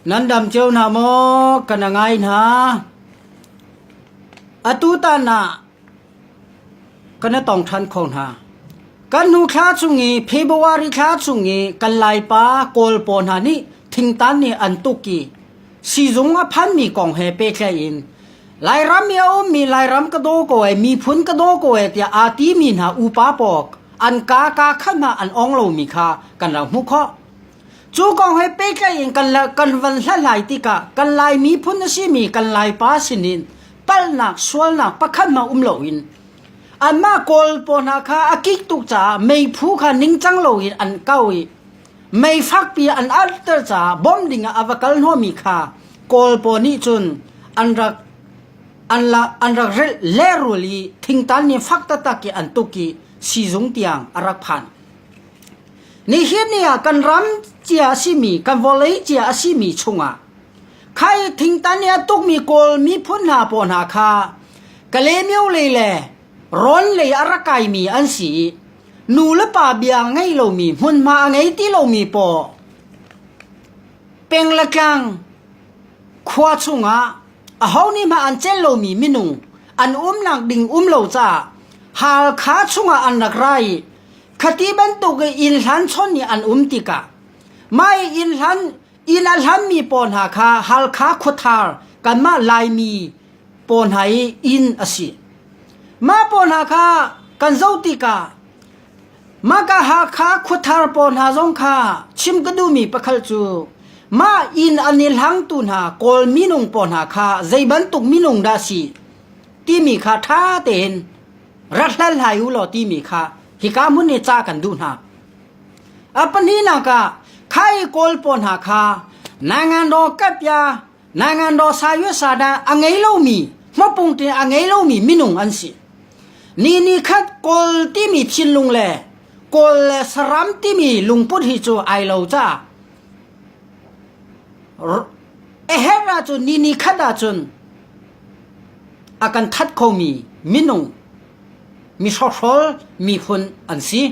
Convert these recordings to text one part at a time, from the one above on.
Nan dam cio hna maw? Ka na ngai hna. Atu tan ah ka na tong ṭhan kho hna. Kan hnu thla chung i February thla chung i kan Laipa Kawl paw hna nih thingtan nih an tuk i sizung a phanmi kong he pehtlaih in Lairam i a ummi Lairam ka daw ko ee, miphun ka daw ko ee tiah aa timi hna upa pawl an kaa kaa khat hna an ong lomi kha kan rak hmuh khawh. Cu kong he pehtlaih in kan kan van hlathlai tikah kan Lai miphun a simi kan Laipa sinin palhnak sualnak pakhat hmanh um loin anmah Kawl pawl hna kha a kik tuk caah meiphu kha ningcang loin an kau i mei fakpi an alhter caah bawmh dingah a va kal hnawhmi kha Kawl pawl nih cun an rak an la an rak relh lehrul i thingtan nih fak taktak i an tuk i sizung tiang a rak phan. Nihin ni ah kan ram cia a simi kan vawlei cia a simi chungah khai thingtan i a tukmi Kawl miphun hna pawl hna kha Kalaymyo lei le Rawn lei a rak kaimi an si i nu le pa bia ngei lomi hmunhma a ngei ti lomi paw peng le tlang khua chungah aho nih hmah an cel lomi minung an umnak ding um lo caah Halkha chungah an rak ra i khati bantuk i inn hlan chon nih an um tikah mah i inn hlan inn a hlanmi pawl hna kha Halkha khuathar kanmah Laimi pawl hna i inn a si. Mah pawl hna kha kan zoh tikah Mah ka Hakha khuathar pawl hna zong kha chim ka duhmi pakhat cu mah inn an i hlangtu hna Kawl minung pawl hna kha zei bantuk minung dah si timi kha ṭha tein rak hlathlai u law timi kha hika hmun i ca kan duh hna. A pahnihnak ah khai Kawl pawl hna kha nangan katya nangan sa yu sa dah a ngei lomi hmapung te a ngei lomi minung an si. Ni ni khat Kawl timi thinlung le Kawl le saram timi lungput hi cu ai lo ca. A herh ahcun ni ni khat ahcun a kan that khomi minung mi hrawkhrol miphun an si.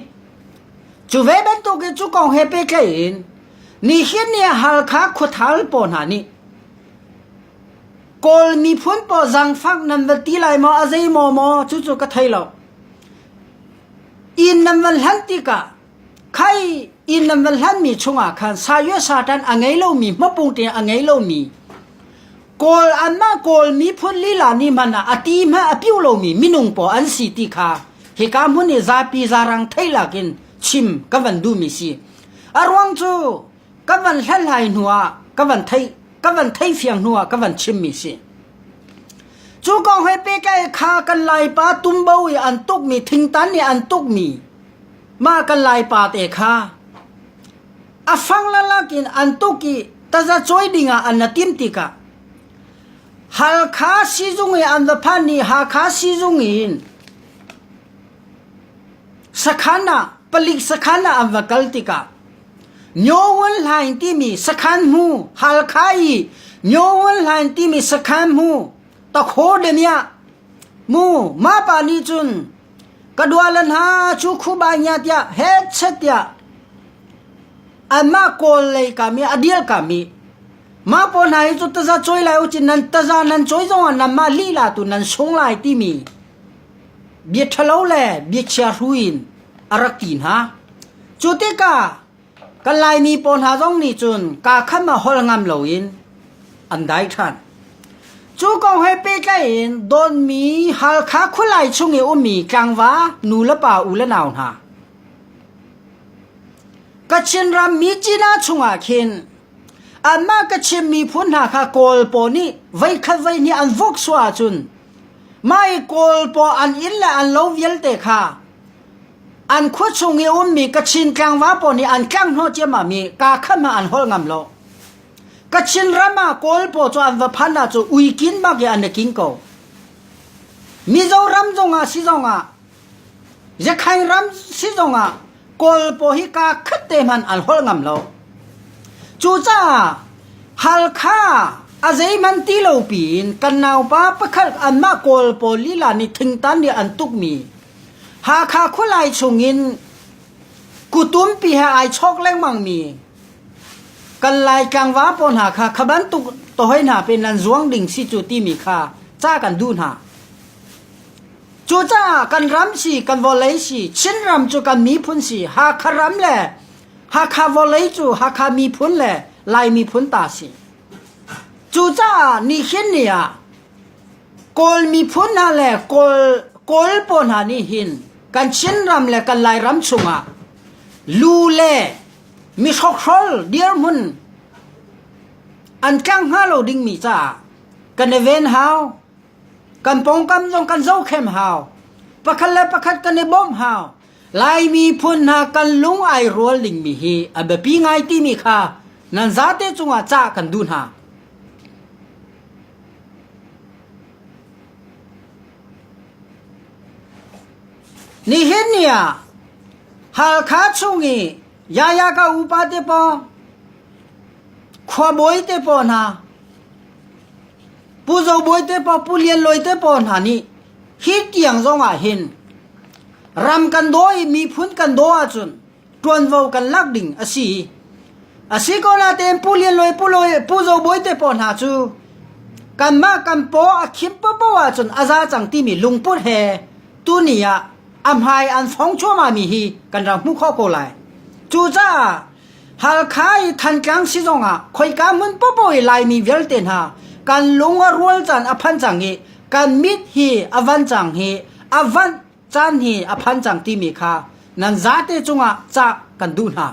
Cu ve bantuk in cu kong he pehtlaih in nihin ni ah Halkha khuathal pawl hna nih Kawl miphun pawl zaangfak nan va ti lai maw a zei maw maw cucu ka thei lo. Inn nan van hlan tikah khai inn nan van hlanmi chungah khan sayue satan a ngei lomi hmapung te a ngei lomi Kawl anmah Kawl miphun lila nih hmanh ah a ti hmanh a piu lomi minung pawl an si ti kha hika hmun i zapi zarang theih in chim ka van duhmi si. A ruang cu ka van hlathlai hnu ah ka van theih ka van theih fiang hnu ah ka van chimmi si. Cu kong he pehtlai kha kan Laipa tumbo i an tukmi thingtan nih an tukmi mah kan Laipa te kha a fang lalak in an tuk i taza cawi dingah an na tim tikah Halkha sizung i an va phan ni Hakha sizung in sakhan ah palik sakhan ah an va kal tikah Nyo Wun Hlaing timi sakhan hmu Halkha i Nyo Wun Hlaing timi sakhan hmu takhaw demiah mu ma pa nih cun ka dualan ha chu khu ba nya tiah headset tiah anmah kawl lei kami a dial kami mah pawl hna hi cu taza cawi lai ucin nan taza nan cawi zongah nanmah lila tu nan sung lai timi bia ṭhalo le bia chia hru in a rak ti hna cu tikah kan Laimi pawl hna zong nih cun kaa khan ma hol ngam loin an dai ṭhan. Cu kong he pehtlaih in Dawnmi Halkha khualai chung i ummi tlangva nu le pa u le nau hna. Kachin ram Myitkyina chungah khin anmah Kachin miphun hna kha Kawl pawl nih voikhat voihnih an vok suah ahcun mah i Kawl pawl an inn le an lo vialte kha An khua chung i ummi Kachin tlangval pawl nih an tlanghnawh ciammam i kaa khat hmanh an holh ngam lo. Kachin ram ah Kawl pawl cu an va phan ah cu uikin bak i an i king ko. Mizoram zongah si zongah Yakhain ram si zongah Kawl pawl hi kaa khat te hmanh an holh ngam lo. Cucaah Halkha a zeihmanh ti lo piin kan naupa pakhat anmah Kawl pawl lila nih thingtan nih an tukmi Hakha khualai chungin kutumpi he ai chawk lengmangmi. Kan Lai tlangva pawl hna kha kha bantuk tohoi hna pe nan zuang ding si cu timi kha ca kan duh hna. Cucaah kan ram si, kan vawlei si, Chinram cu kan miphun si, Hakha ram le Hakha vawlei cu Hakha miphun le Lai miphun ta si. Cucaah nihin ni ah Kawl miphun hna le Kawl Kawl pawl hna nih hin kan Chinram le kan Lairam chungah lu le mi hrokhrol dirhmun an tlang hnga lo dingmi caah kan i ven hau. Kan pawngkam zong kan zohkhem hau. Pakhat le pakhat kan i bawmh hau. Lai miphun hna kan lung ai rual dingmi hi a biapi ngai timi kha nan zate cungah cah kan duh hna. Nihin ni ah Halkha chung i Yaya ka upa te paw, khuabawi te paw hna, Pu Zo Bawi te paw, Pu Lian Lawi te paw hna nih hi tiang zong ah hin ram kan daw i miphun kan daw ahcun ṭuanvo kan lak ding a si. A si ko natein Pu Lian Lawi, Pu Lawi, Pu Zo Bawi te pawl hna cu kanmah kan paw a khim paohpaoh ahcun a za cang timi lungput he tuni ah a hmai an fong cuahmahmi hi kan rak hmuh khawh ko lai. Cucaah Halkha i Thantlang si zongah khoika hmun paohpaoh i Laimi vialte hna kan lung a rual caan a phan cang i kan mit hi a van cang hi a vanh caan hi a phan cang timi kha nan zate cungah cah kan duh hna.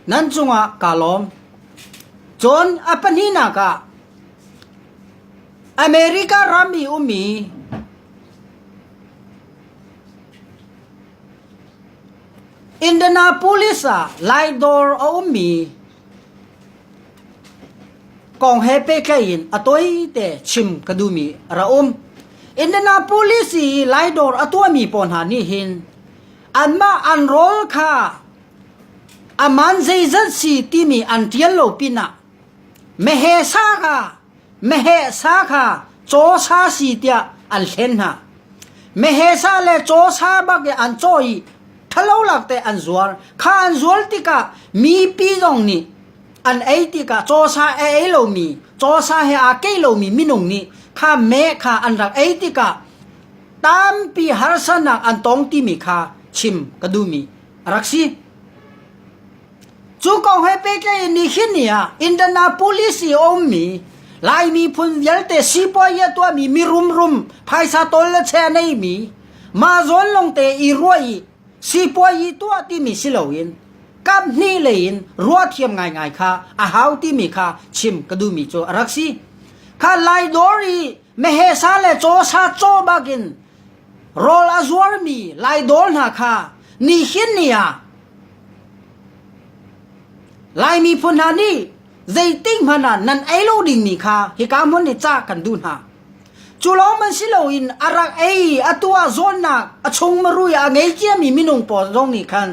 Nan cungah kaa lawm. Cun a pahnihnak ah America ram i ummi Indianapolis ah Lai dawr a ummi kong he pehtlaih in a toite chim ka duhmi a ra um. Indianapolis i Lai dawr a tuahmi pawl hna nih hin anmah an rawl kha aman zeizat si timi an ṭial lo pinah meheh sa kha meheh sa kha caw sa si tiah an hlen hna. Meheh sa le caw sa bak i an caw i ṭhalo lak te an zuar. Kha an zuar tikah mipi zong nih an ei tikah caw sa a ei lomi, caw sa he aa kei lomi minung nih kha meh kha an rak ei tikah tampi harsanak an tong timi kha chim ka duhmi a rak si. Cu kong he pehtlaih in nihin ni ah Indianapolis i a ummi Lai miphun vialte sipuai a tuahmi mirumrum phaisa tawl le che a neimi mah zawn lawngte i ruah i sipuai i tuah timi si loin kap hnih lei in ruah thiam ngaingai kha a hau timi kha chim ka duhmi cu a rak si. Kha Lai dawr i meheh sa le caw sa caw bakin rawl a zuarmi Lai dawr hna kha nihin ni ah Lai miphun hna nih zeitik hmanh ah nan ei lo dingmi kha hika hmun i cah kan duh hna. Cu lawng man si loin a rak ei a tuah zawnnak a chung marui a ngei ciami minung pawl zong nih khan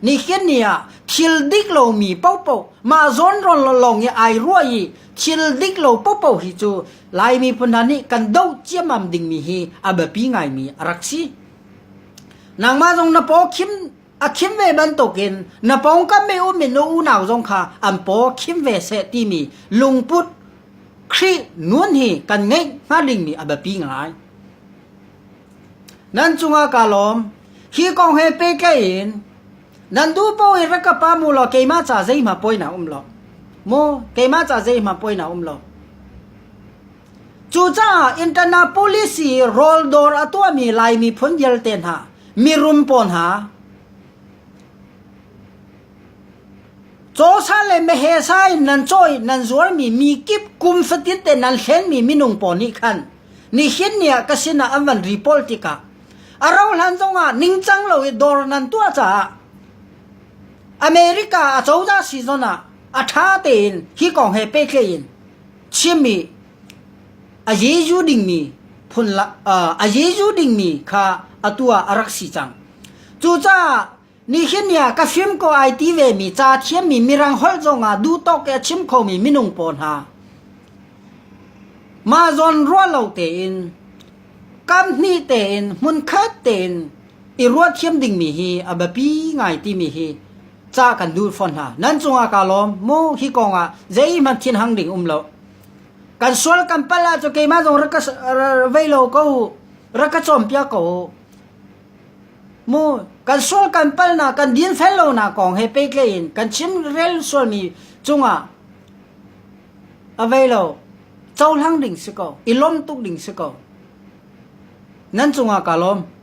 nihin ni ah thil dik lomi paohpaoh mah zawn rawn lawng i ai ruah i thil dik lo paohpaoh hi cu Lai miphun hna nih kan doh ciammam dingmi hi a biapi ngaimi a rak si. Nangmah zong na paw khim a khim ve bantukin na pawngkam i um in na unau zong kha an paw khim ve seh timi lungput Khrih nun hi kan ngeih hnga dingmi a biapi ngai. Nan cungah kaa lawm. Hi kong he pehtlaih in nan duh paoh in rak ka pam u law keimah ca zeihmah poina um lo. Mu keimah ca zeihmah poina um lo. Cucaah Indianapolis i rawl dawr a tuahmi Lai miphun vialte hna, mirum pawl hna, cawsa le meheh sa in nan caw i nan zuarmi mi kip kum fatin te nan hlenmi minung pawl nih khan nihin ni ah ka sinah an van report tikah a rauhhlan zongah ningcang lo i dawr nan tuah caah America a cozah season ah a ṭha tein hi kong he pehtlaih in chimmi a Jeju dingmi phun a Jeju dingmi kha atu ah a rak si cang. Cucaah nihin ni ah ka fim ko ai ti vemi ca thiammi mirang holh zongah duh tawk i a chim khomi minung pawl hna mah zawn ruah lo tein kam hnih tein hmunkhat tein i ruah thiam dingmi hi a biapi ngai timi hi. Ca kan duh fawn hna. Nan cungah kaa lawm. Mu hi kong ah zeihmanh thinhang ding um lo. Kan sual kan palh ahcun keimah zong rak ka vei lo ko u. Rak ka cawnpiak ko u. Mu kan sual kan palhnak kan dinfel lonak kong he pehtlaih in kan chim rel sualmi cungah a vei lo. Cohlang ding si ko. I lawm tuk ding si ko. Nan cungah kaa lawm.